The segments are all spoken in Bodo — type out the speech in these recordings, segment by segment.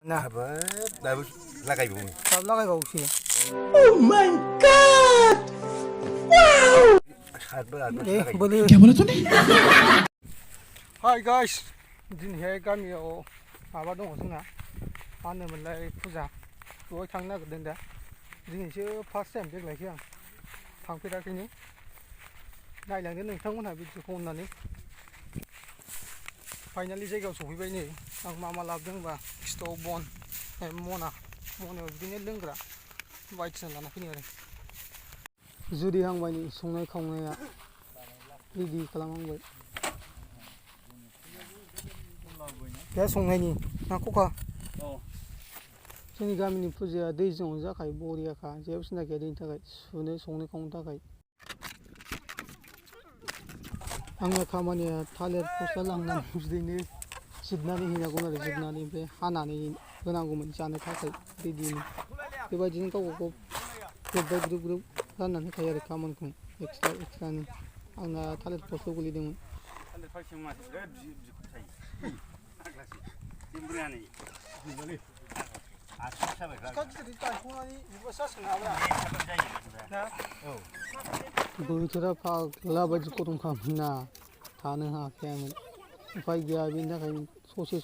Habat, lagay mo. Lagay ko siya. Oh my God! Wow! क्या बोला तूने? Hi guys, दिनैहाय गामियाव माबा दङ जोंना मा होनोमोनलाय फुजा बेवहाय थांनो नागिरदों दा दिनैसो फार्स्ट टाइम देग्लायसो आं थांफेराखैनो नायलांदो नोंथांमोनहा भिडिअखौ अननानै फाइनालि जायगायाव सफैबाय नै आं मा लाबोदों होनबा स्ट'भ बन मनायाव बिदिनो लोंग्रा बायदिसिना लाना फैदों आरो जुरिहांबाय नै संनाय खावनाया रेडि खालामहांबाय दा संनायनि ना खखा जोंनि गामिनि फुजाया दैज्लाङाव जाखायो बरियाखा जेबो सिन्था गैया दैनि थाखाय सुनो संनो खावनो थाखाय आंना खामानिया थालिर फस्ला लांनानै बिदिनो जिरनानै हैनांगौमोन आरो जिरनानै ओमफ्राय हानानै होनांगौमोन जानो थाखाय रेडिनो बेबायदिनो गावबा गाव ग्रुप ग्रुप राननानै होखायो आरो खामानिखौ एक्सट्रानो आंना थालिर फस्लायाव गोलैदोंमोन बोथोरा फाग्ला बायदि गरमखामोन ना थानो हाखायामोन उफाय गैया बेनि थाखाय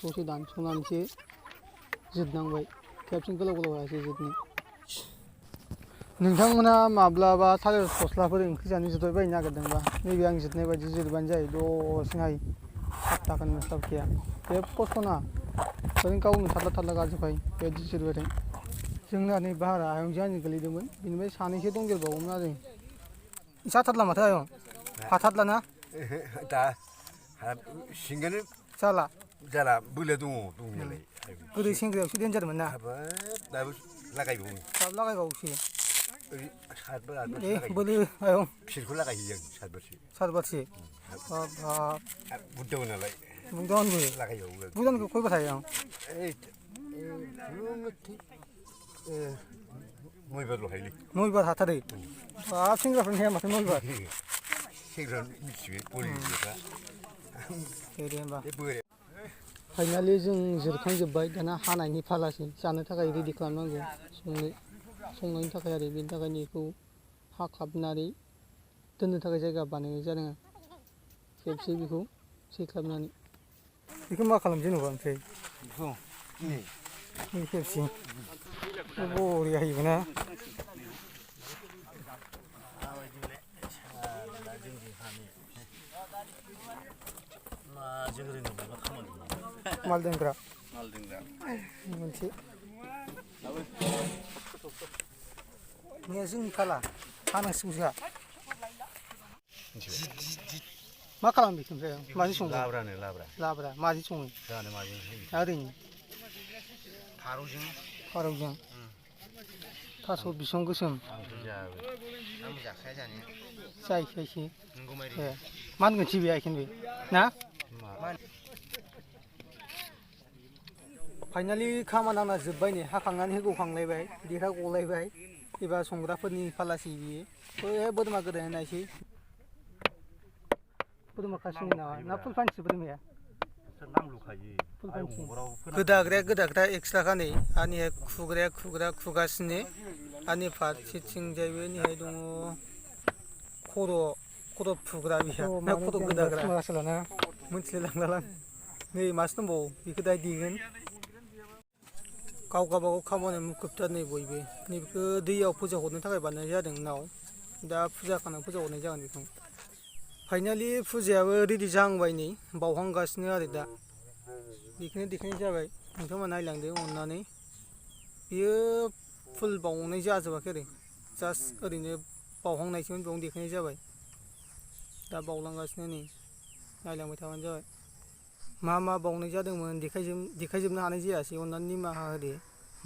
ससे दानस'नानैसो जिरनांबाय खेबसेनो गोलाव हायासै जिरनो नोंथांमोना माब्लाबा थालिर फस्लाफोर ओंख्रि जानो जिरबाय बायनो नागिरदोंबा नैबे आं जिरनाय बायदि जिरबानो जायो दसेनो हायो थागोन मोस्लाब गैया जेबो खस्थ' नाङा ओरैनो गावनो थारला गाजोबखायो बेबायदि जिरबाथाय जोंना नै भारा आयंजों गोलैदोंमोन बेनिफ्राय सानैसो दंदेरबावोमोन आरो जाथारला माथो आयं हाथारला ना दा सिंगानो जाला बोलो दंनायालाय गोदो सेंग्रायावसो देन्जारमोन ना दाबो लागायबावो लागायबावोसो सातबार बोलो आयं बिसोरखौ लागायहैयो आं सातबारसो बुद्दामोन नालाय बुदानबो लागायबावो बुदानखौ खयबार थायो आं नयबारल' हायोलै नयबार हाथारो बाब सेंग्राफोरनि हाया माथो नयबार सेंग्रा मिथिबाय बोरायफ्रा दे होमबा फाइनालि जों जिरखांजोब्बाय दाना हानायनि फालासै जानो थाखाय रेडि खालामनांगौ संनायनि थाखाय आरो बेनि थाखायनो बेखौ हाख्लाबनानै दोननो थाखाय जायगा बानायनाय जादों खेबसे बेखौ सैख्लाबनानै बेखौ मा खालाम जेनेबा ओमफ्राय खेबसे बरिया होयोमोन ना माल दोनग्रा मोनसे जोंनि फाला हानांसिगौसो मा खालामो बेखौ ओमफ्राय माजों सङो लाब्रा माजों सङो ओरैनो फारौजों थास' बिसं गोसोम जायखियासो मा होनगोन टिभिया बेखौनो ना फाइनालि खामानि आंना जोब्बाय नै हाखांनानै होगौखांलायबाय देहा गलायबाय एबा संग्राफोरनि फालासै बियो बोरमा गोदाय नायसै बोरमा खासिनि नामा ना फुल फानसि बोरमाया गोदाग्राया एक्सट्राखा नै आंनिया खुग्राया खुगासिनो आंनि फारसेथिंजायबो नैहाय दङ खर' फुग्रा बिहा खर' गोदाग्रा मोनथिलायलांला नै मासे दंबावो बेखौ दा देगोन गाव गावबागाव खामानियाव मुखुबथार नै बयबो नैबेखौ दैयाव फुजा हरनो थाखाय बानायनाय जादों नाव दा फुजा खानायाव फुजा हरनाय जागोन बेखौ फाइनालि फुजायाबो रेडि जाहांबाय नै बावहांगासिनो आरो दा बेखौनो देखायनाय जाबाय नोंथांमोना नायलांदो अननानै बियो फुल बावनाय जाजोबाखै आरो जास्ट ओरैनो बावहांनायसोमोन बेयावनो देखायनाय जाबाय दा बावलांगासिनो नै नायलांबाय थाबानो जाबाय मा बावनाय जादोंमोन देखायजोबनो हानाय जायासै अननानै निमाहा होदो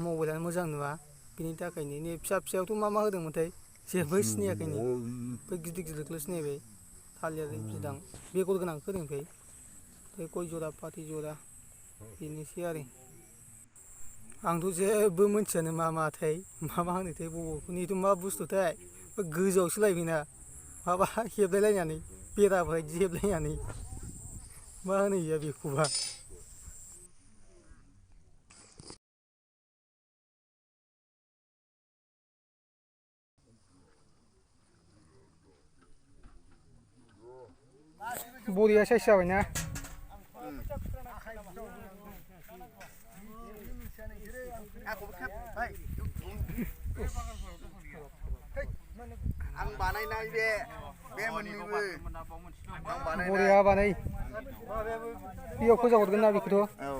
मबाइलानो मोजां नुवा बिनि थाखायनो नै फिसायावथ' मा होदोंमोनथाय जेबो सिनायाखै नै बै गिदिरखौल' सिनायबाय थालिर बिदां बेगर गोनां होदों ओमफ्राय गय जरा फाथै जरा बेनोसै आरो आंथ' जेबो मिथियानो माथाय मा होनोथाय बबेखौनिथ' मा बुस्थुथाय गोजौआवसो लायबायना माबा हेबलायलायनानै बेरा बायदि हेबलायनानै मा होनो बेखौबा बरिया साइज जाबायना आं बानायनाय बे मोननैबो आं बानायनाय बरिया बानाय बेयाव फोजाहरगोन ना बेखौथ' औ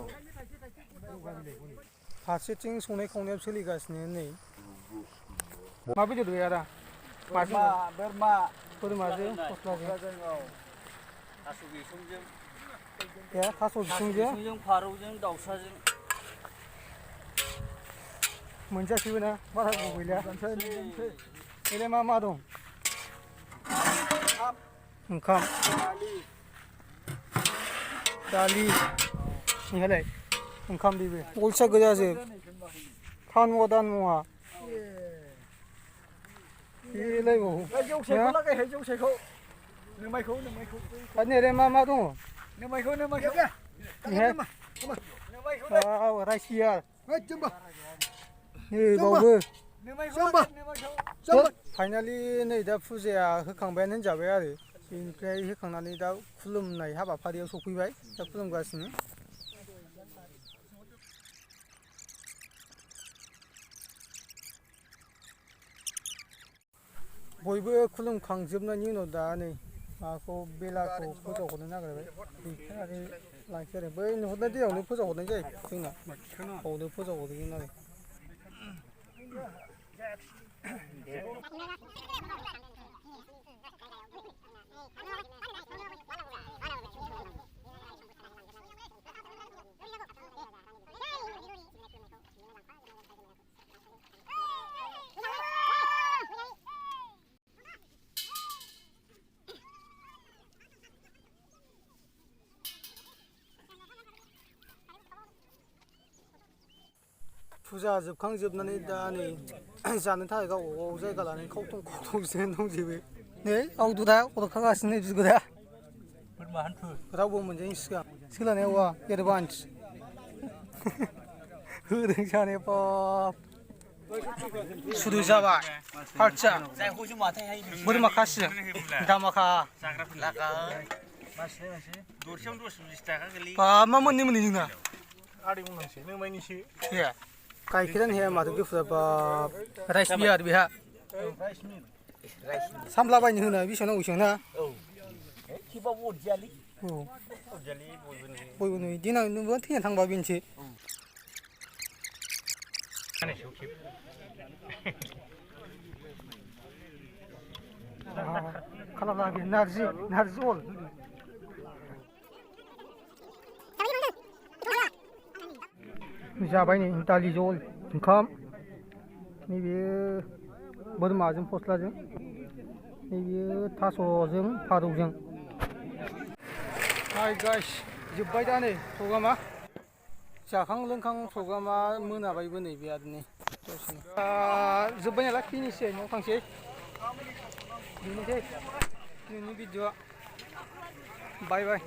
फारसेथिं संनाय खावनायाव सोलिगासिनो नै मा बेदर गैया दा माजों बोरमा बोरमाजों फस्लाजों थास' बिसंजों ए थास' बिसंजों फारौजों दाउसाजों मोनजासैबो ना बारा गोबाव गैला बेलाय मा दं ओंखाम दालि नैहालाय ओंखाम बेबो अलसिया गोजाजोब थानवा दानवा बेलायबाव जौसेखौ लागायहाय जौसेखौ नोमायखौ आरो नैलाय मा दङ नोमायखौ नैहाय रायसिया नै बावबो फाइनालि नै दा फुजाया होखांबायानो होनजाबाय आरो बेनिफ्राय होखांनानै दा खुलुमनाय हाबाफारियाव सफैबाय दा खुलुमगासिनो बयबो खुलुमखांजोबनायनि उनाव दा नै माबाखौ बेलाखौ फोजावहरनो नागिरबाय बेखौ आरो लांसै आरो बै नुहुरनाय दैयावनो फोजावहरनाय जायो जोंना बावनो फोजावहरगोन आरो फुजा जोबखांजोबनानै दा नै जानो थाखाय गावबा गाव जायगा लानानै खावथं जिरायना दंजोबो नै आवदुदा हरखागासिनो बिगुरा रावबो मोनजायैनि सिगां सोलानायावा एडभान्स होदों जानाया बाब सुरु जाबाय हारसा बोरमा खासि दामाखा बाब मा मोननै जोंना गाइखेरानो होया माथो गोफुरा बाब राइस बियार बेहा सामलाबायनो होना बेसेबां नांगौ बेसेबां ना बयबो नुयो देनां नोंबो थैना थांबा बेनोसै खालामला बे नारजि अल जाबाय नै दालि जल ओंखाम नैबे बोरमाजों फस्लाजों नैबे थास'जों फारौजों हाय गाइस जोब्बाय दा नै प्रग्रामा जाखां लोंखां प्रग्रामा मोनाबायबो नै बे आरो नै दसेनो जोब्बाय नालाय फिनिसै न'आव थांसै बेनोसै दिनैनि भिडिअ'आ बाय बाय